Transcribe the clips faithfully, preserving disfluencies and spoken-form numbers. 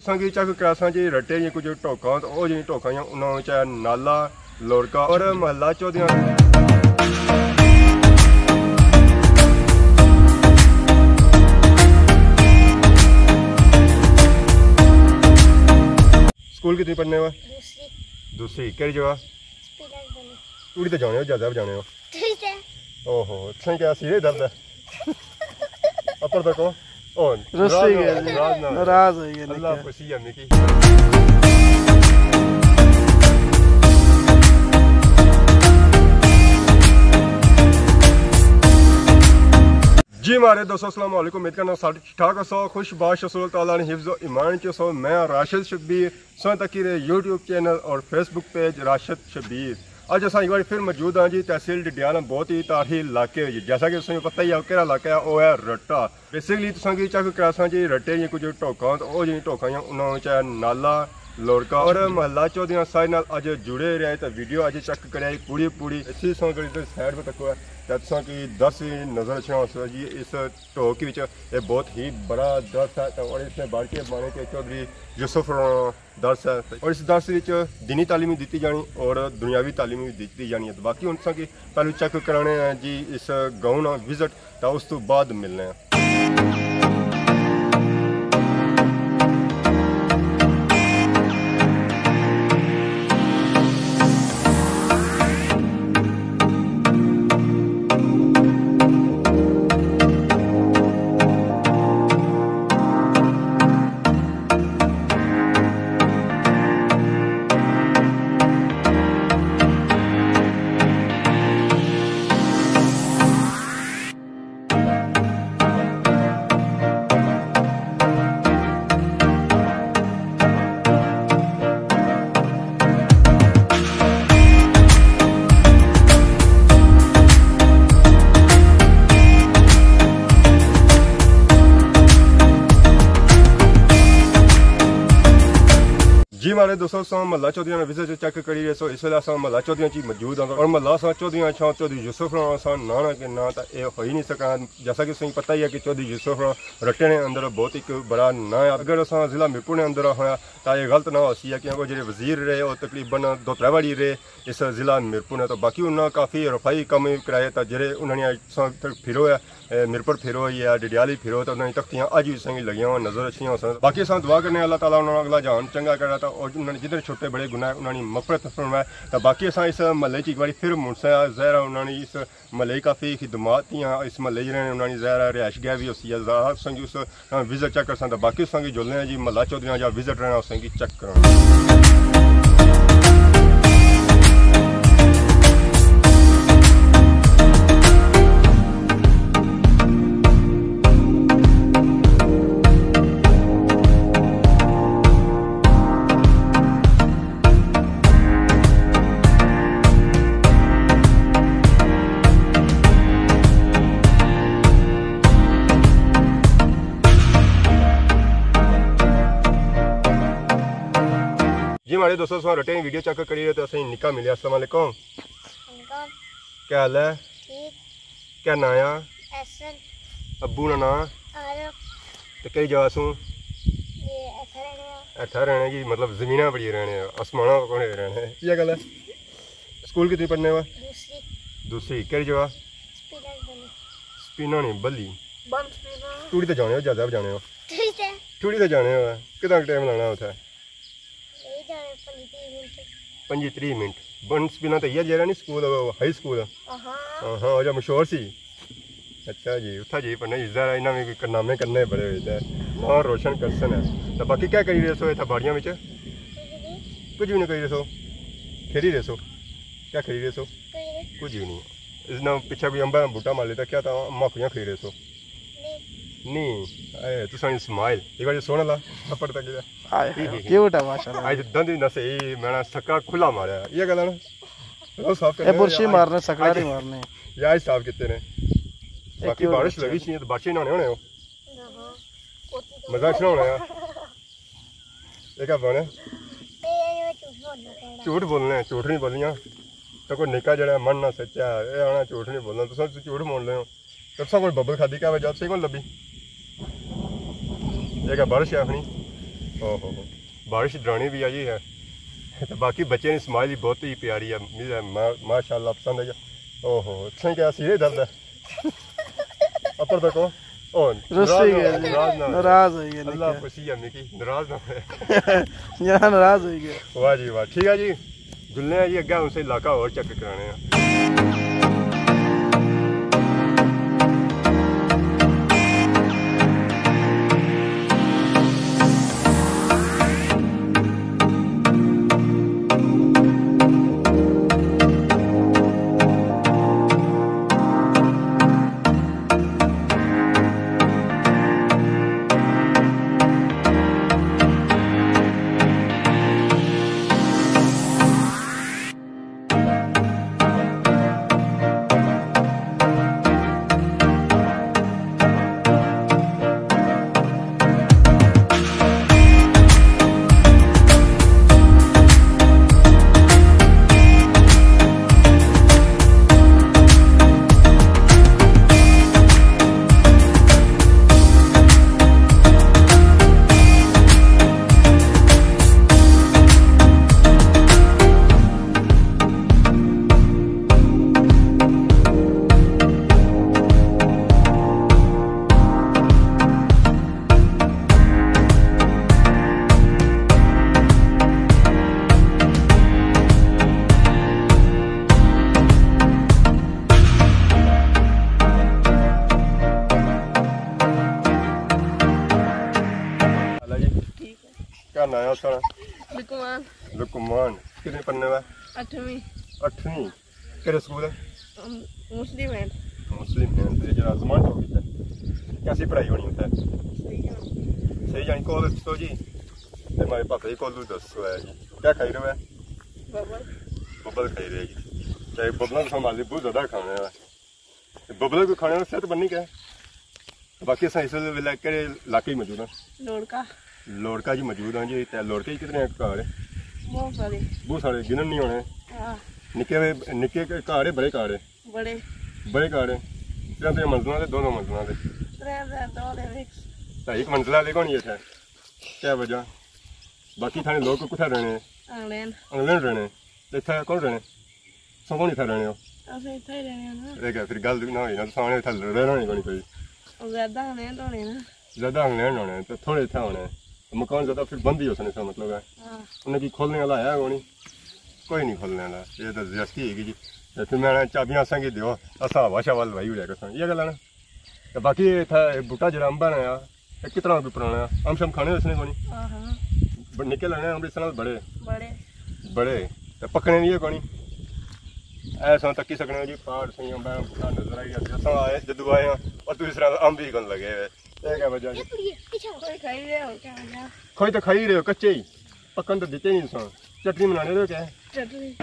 تساں کی چیک کراساں جی رٹے جی کچھ ٹوکاں، تو او جی ٹوکاں جی انہاں وچ ہے نالا، لورکا اور محلہ چودھریاں۔ سکول کتنی پڑھنے ہو؟ دوسری۔ دوسری، کیڑی جگہ؟ سپینر بنی۔ ٹوڑی تے جانے ہو، جہازہ پہ جانے ہو؟ ٹوڑی تے۔ اوہو، تساں کیا سیرے درد ہے؟ اپر تکو۔ او، رسی ناراض نہ ہو، گیا جی۔ ناراض نہ ہو۔ ناراض ہوئی گیا اللہ نکا۔ پسی ہے مکی۔ جی مارے دوستو، السلام علیکم، امید کرنا سارے ٹھیک ٹھاک ہسو، خوش باش ہسو، اللہ تعالیٰ نے حفظ و ایمان چ ہسو۔ میں راشد شبیر، سو تکی رہے یوٹیوب چینل اور فیس بک پیج راشد شبیر۔ اج اساں ایک بار پھر موجود ہاں جی تحصیل ڈڈیال، بہت ہی تاریخی علاقے ہوئی جی، جیسا کہ تساں پتہ ہی ہے کہڑا علاقہ ہے، وہ ہے رٹا۔ بیسکلی تساں کی چیک کراساں جی رٹے جی کچھ ٹوکاں، تو او جی ٹوکاں جی انہاں وچ ہے نالا، لورکا اور محلہ چودھریاں سارے نال اج جڑے رہے، تو ویڈیو اج چیک کرے پوری پوری۔ اسی سو کری تے سائیڈ پہ تکو ہے، تے تساں کی درس نظر اچھنا ہوسا جی اس ٹوک وچ۔ یہ بہت ہی بڑا درس ہے، تو اور اس نے بڑھ کے مانے کہ چودھری یوسف درس ہے، اور اس درس وچ دینی تعلیم بھی دتی جانی اور دنیاوی تعلیم بھی دتی جانی ہے۔ تو باقی ہن تساں کی پہلو چیک کرانے ہیں جی اس گاؤں نا وزٹ، تو اس تو بعد ملنے ہیں۔ جی مارے دوستو، اساں محلہ چودھریاں نا وزٹ چیک کری رہے سو۔ اس ویلے اساں محلہ چودھریاں چی موجود ہاں، اور محلہ اساں چودھریاں چھاں، چودھری یوسف رانا اساں ناں نہ کہ ناں تا اے ہوئی نہیں سکنا۔ جیسا کہ تساں پتہ ہی ہے کہ چودھری یوسف رانا رٹے نے اندر بہت ایک بڑا ناں ہے۔ اگر اساں ضلع میرپور نے اندر ہویا تا یہ غلط نہ ہو سی ہے، کیونکہ جڑے وزیر رہے وہ تقریباً دو ترے واری رہے اس ضلع میرپور نے، تو باقی انہاں کافی رفائی کم کرائے، تا جڑے انہاں نے اساں پھرو ہے، اے میرپور پھرو یا ڈڈیالی پھرو، تو انہاں نی تختیاں اج وی اساں کی لگیاں ہوئیاں نظر اچھیاں ہوسن۔ باقی اساں دعا کرنے اللہ تعالیٰ انہاں نا اگلا جہان چنگا کرے، تو انہاں نے جتنے چھوٹے بڑے گناہ انہاں نی مغفرت فرمائے۔ تو باقی اساں اس محلے چ ایک باری پھر مڑساں، ظاہر ہے انہاں نے اس محلے کی کافی خدمات تھیاں، اس محلے جڑے نے انہاں نی ظاہر ہے رہائش گاہ وی ہوسی ہے، ظاہر اساں کی اس وزٹ چیک کرساں، تو باقی اساں کی جلنے ہیں جی محلہ چودھریاں جا وزٹ رہنا اساں کی چیک کرانا۔ جی ماڑے دوستو، تساں رٹے نی ویڈیو چیک کری رہے تو اساں نکا ملیا۔ السلام علیکم۔ وعلیکم۔ کیا حال ہے؟ ٹھیک۔ کیا ناں آ؟ احسن۔ ابو نا ناں؟ عارف۔ تے کئی جگہ سوں؟ یہ اتھا رہنے آ۔ اتھا رہنے جی، مطلب زمیناں بڑی رہنے آ، آسماناں کون رہنے؟ یہ گل ہے۔ سکول کتنی پڑھنے ہو؟ دوسری۔ دوسری، کیڑی جگہ؟ سپینر بلی۔ سپینر نہیں، بلی۔ بن سپینر۔ ٹوڑی تے جانے ہو، جہازہ پہ جانے ہو؟ ٹوڑی تے۔ ٹوڑی تے جانے ہو، کتنا ٹائم لانا اتھے؟ یہی جانے پنجی تریہہ منٹ۔ پنجی تریہہ منٹ۔ بن سپینر تے یہ جیڑا نہیں سکول، ہائی سکول؟ ہاں۔ ہاں، ہاں، او جا مشہور سی۔ اچھا جی، اتھا جی پڑھنا جی، ظاہر ہے انہاں وی کوئی کارنامے کرنے بڑے ہوئے تے ناں روشن کرسن ہے۔ تے باقی کیا کری رہے سو اتھا باڑیاں وچ؟ کچھ بھی نہیں کری رہے سو، کھیلی رہے سو، کیا کھیلی رہے سو؟ کچھ بھی نہیں۔ اس نے پچھے کوئی امبا بوٹا مار لیتا کیا، تا اماں کویاں کھیلی رہے سو؟ نہیں۔ اے، تساں نی سمائل۔ ایک بار سونا لا، تھپڑ تک گیا۔ ہائے ہائے، کیوٹ ہے ماشاءاللہ۔ اج دند وی نہ صحیح، میں نا سکا کھلا ماریا۔ یہ گل ہے نا؟ روز صاف کرنے اے برشی مارنے، سکڑا نہیں مارنے۔ یا اج صاف کیتے نے۔ باقی بارش لگی سی، تو بارشیں نہانے ہونے ہو۔ مزہ اچھنا ہونا ہے۔ یہ کیا بنے؟ جھوٹ بولنے، جھوٹ نہیں بولیاں۔ تو کوئی نکا جڑا من نہ سچا، اے آنا جھوٹ نہیں بولنا، تساں جھوٹ بول رہے ہو۔ تساں کوئی ببل کھادی کیا وجہ سے کون لبھی؟ یہ کیا بارش ہے آخنی؟ اوہو، بارش ڈرانی بھی آئی ہے۔ تے باقی بچے نے، سمائل ہی بہت ہی پیاری ہے، ماشاءاللہ پسند ہے۔ اوہو، تساں کیا سیرے درد ہے؟ اپر تکو۔ او، رسی ناراض نہ ہوئے، گیا جی۔ ناراض نہ ہوئے۔ ناراض ہوئی گیا اللہ نکی۔ خوشی ہے مکی، ناراض نہ ہوئے۔ جناب ناراض ہوئی گیا۔ واہ جی واہ، ٹھیک ہے جی۔ جلنے ہیں جی، اگے ہن سے علاقہ اور چیک کرانے ہیں۔ ہیلو جی۔ ٹھیک ہے۔ کیا نام ہے اس کا؟ لقمان۔ لقمان۔ کتنے پڑھنے میں؟ اٹھویں۔ اٹھویں۔ کہڑے سکول ہے؟ ام، مسلم ہے۔ مسلم ہے۔ تو یہ جڑا زمان چوک ہے، کیسی پڑھائی ہونی ہوتا ہے؟ صحیح ہے۔ صحیح جانی۔ کول سو جی، تے ہمارے پاپا جی کول دس سو ہے جی۔ کیا کھائی رہے ہو؟ ببل۔ ببل کھائی رہے جی۔ چاہے ببل تو ہمارے بہت زیادہ کھانے والا۔ ببلے کوئی کھانے نال صحت بننی کہ؟ باقی اساں اس ویلے کہڑے علاقے وچ موجود ہاں؟ لوڑکا۔ لوڑکا جی موجود ہاں جی، تے لوڑکے جی کتنے گھر ہے؟ بہت سارے۔ بہت سارے، گنن نہیں ہونے۔ ہاں۔ نکے وے-، نکے گھر ہے، بڑے گھر ہے؟ بڑے۔ بڑے گھر ہے۔ ترے ترے منزلاں دے، دو دو منزلاں دے؟ ترے ترے، دو دے مکس۔ تے ایک منزلہ لے کونی اتھے؟ کیا وجہ؟ باقی تھانے لوگ کتھے رہنے؟ انگلینڈ۔ انگلینڈ رہنے۔ تے اتھے کون رہنے؟ سو کون اتھے رہنے ہو؟ اساں اتھے ہی رہنے ہاں نا۔ اے کیا پھر گل نہ ہوئی نا، تساں اتھے رہنا ہی کونی کوئی۔ زیادہ انگلینڈ ہونے نا۔ زیادہ انگلینڈ ہونے، تے تھوڑے اتھے ہونے۔ مکان زیادہ پھر بند ہی ہوسن، اس کا مطلب ہے۔ ہاں۔ انہیں کی کھولنے والا ہے کونی؟ کوئی نہیں کھولنے والا۔ یہ تو زیادتی ہے جی۔ تے پھر میں چابیاں اساں کی دیو، اساں ہوا شوا لوائی ہویا کرساں۔ یہ گل ہے نا؟ تے باقی اتھا اے بوٹا جیڑا امبا نا آ، اے کتنا کوئی پرانا آ؟ امب شمب کھانے ہو اس نے کونی؟ ہاں، ہاں۔ ب-، نکے لگنے امب اس نال بڑے؟ بڑے۔ بڑے۔ تے پکنے وی ہے کونی؟ اے اساں تکی سکنے ہو جی، پہاڑ سہی امبا نا بوٹا نظر آئی گیا۔ اساں آئے، جدوں آئے ہاں، اور تساں اس نال امب ہی کون لگے ہوئے۔ اے کیا وجہ جی؟ کوئی کھائی رہے ہو کیا وجہ؟ کوئی تو کھائی رہے ہو، کچے ہی۔ پکن تو دیتے نہیں سن۔ چٹنی بنانے دے کیا؟ چٹنی۔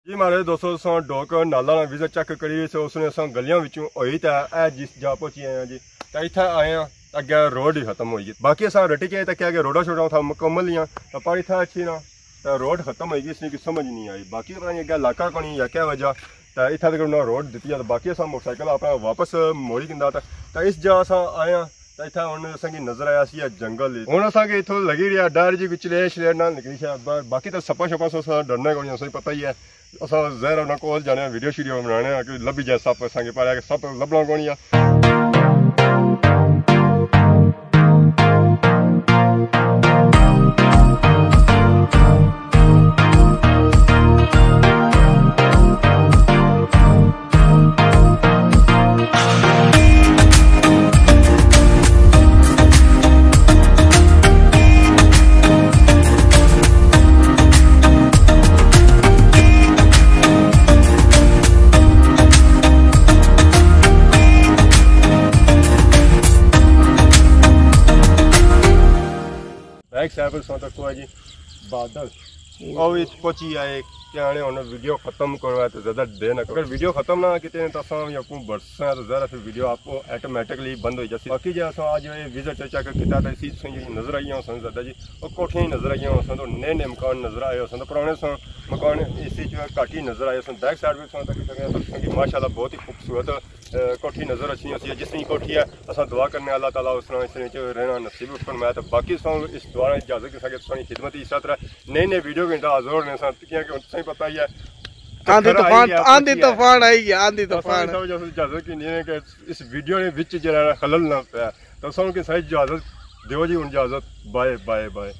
جی مہاڑے دوستو، اساں ڈوک نالا نا وزٹ چیک کری، سو اس نے اساں گلیاں وچوں ہوئی تے اے جس جا پہنچی آئے آں جی۔ تے اتھے آئے آں، اگے روڈ ہی ختم ہوئی گئی۔ باقی اساں رٹی کے تکیا کہ روڈاں شوڈاں اتھا مکمل ہی آں، تے پر اتھے اچھی نا تے روڈ ختم ہوئی گئی، اس نے کی سمجھ نہیں آئی۔ باقی پتہ نہیں اگے علاقہ کونی یا کیا وجہ، تے اتھا تک انہاں روڈ دتی آ، تے باقی اساں موٹر سائیکل اپنا واپس موڑی گھندا۔ تے، تے اس جا اساں آئے آں، تے اتھا ہن اساں کی نظر آیا سی اے جنگل۔ ہن اساں کی اتھوں لگی رہیا ڈر جی، کوئی چلیر شلیر نال نکلی شاید۔ با-، باقی تے سپاں شپاں سوں اساں ڈرنا کونی، اساں کی پتہ ہی ہے۔ اساں ظاہر انہاں کول جانے آں، ویڈیو شیڈیو بنانے آں کہ لبھی جائے سپ، اساں کی پر ہے کہ سپ لبھنا کونی آ۔ ایک سائیکل سو تک ہوا جی بادل۔ او وچ پہنچی آئے کہ آنے ہن ویڈیو ختم کرو ہے تو زیادہ دیر نہ کرو۔ اگر ویڈیو ختم نہ کیتے ہیں تو اساں وی اپوں برساں تو ظاہر ہے پھر ویڈیو آپ آٹومیٹکلی بند ہو جاسی۔ باقی جے اساں اج اے وزٹ چیک کیتا تو اسی تساں جی نظر آئیاں ہوسن زیادہ جی، او کوٹھیاں ہی نظر آئیاں ہوسن تو نئے نئے مکان نظر آئے ہوسن تو پرانے سن مکان اس وچ گھٹ ہی نظر آئے ہوسن۔ بیک سائیڈ وچ تساں تکی سکدے ہو کہ ماشاءاللہ بہت ہی خوبصورت، اے، کوٹھی نظر اچھنی ہوسی ہے۔ جس طرح کوٹھی ہے اساں دعا کرنے اللہ تعالیٰ اس طرح اس وچ رہنا نصیب فرمائے۔ تو باقی سو اس دعا نے اجازت کے ساتھ تساں خدمت اس طرح نئے نئے ویڈیو کے اندر حاضر ہونے سن، کیونکہ ہن تساں پتہ ہی ہے آندھی چکر آئی طوفان، ہے، آندھی پکی ہے۔ طوفان آئی ہے، آندھی اساں طوفان۔ اس وجہ سے اجازت کی نہیں ہے کہ اس ویڈیو نے وچ جڑا ہے خلل نہ پیا۔ تو اساں کے ساتھ اجازت دیو جی، ہن اجازت، بائے، بائے، بائے۔